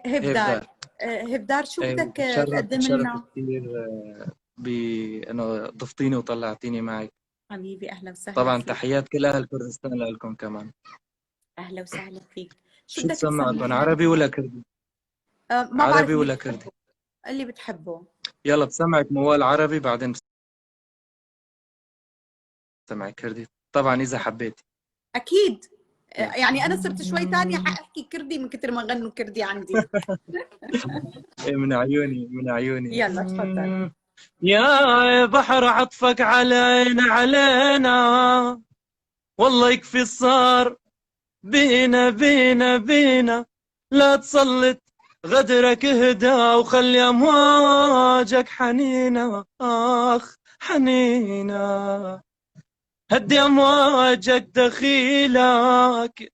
هبدار. هبدار. هبدار، شو إيه، بدك بتشرف تقدم بتشرف لنا؟ كثير بانه ضفتيني وطلعتيني معك. حبيبي، اهلا وسهلا طبعا فيك. تحيات كل اهل كردستان لكم كمان. اهلا وسهلا فيك. شو شو بدك بسمع لكم، تسمعنا؟ عربي ولا كردي؟ ما بعرف عربي اللي ولا كردي؟ بتحبه، اللي بتحبه. يلا بسمعك موال عربي، بعدين بسمعك كردي طبعا اذا حبيتي. اكيد. يلا. يعني انا صرت شوي تانية حاحكي كردي من كتر ما غنوا كردي عندي. إيه، من عيوني من عيوني. يلا تفضل. يا بحر عطفك علينا علينا، والله يكفي الصار بينا بينا بينا، لا تسلط غدرك اهدى وخلي امواجك حنينة، اخ حنينة، هدي امواجك دخيلك،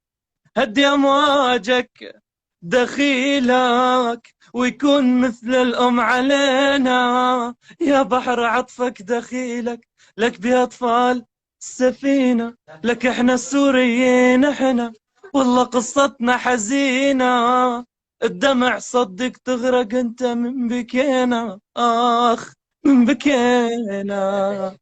هدي امواجك دخيلك، ويكون مثل الأم علينا. يا بحر عطفك دخيلك، لك بأطفال السفينة، لك احنا السوريين احنا والله قصتنا حزينة، الدمع صدق تغرق انت من بكينا، اخ من بكينا،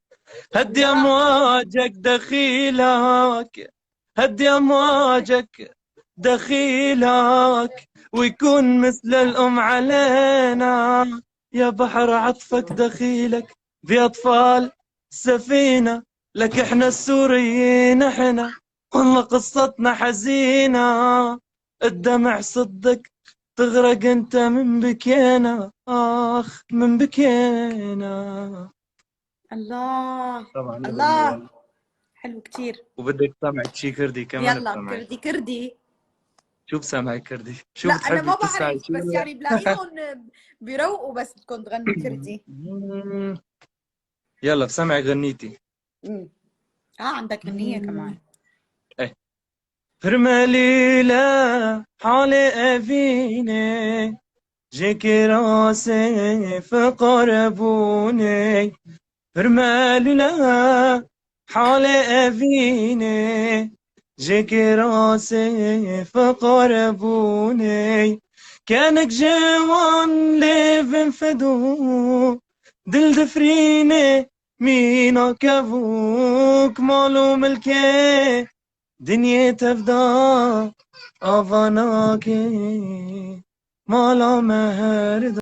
هدي امواجك دخيلك، هدي امواجك دخيلك، ويكون مثل الأم علينا. يا بحر عطفك دخيلك بأطفال سفينة، لك احنا السوريين احنا والله قصتنا حزينة، الدمع صدق تغرق انت من بكينا، اخ من بكينا. الله. طبعا الله، حلو كتير. وبدك سمعك شي كردي كمان؟ يلا. بسمعك. كردي كردي. شو بسمعك كردي؟ شو لا انا بتحبي ما تسمعي بعرف شو؟ بس يعني بلاقيهم بيروقوا بس بدكم تغنوا كردي. يلا بسمعك غنيتي. عندك غنية كمان؟ ايه. فرماليلا حالي أفيني جيك راسي فقربوني، فرماليلا حالي أفيني جيك راسي فقربوني، كانك جوان ليفن فدو دل دفريني مينا كفوك مالو ملكي دنيا تفدا أفناكي مالا مهردا.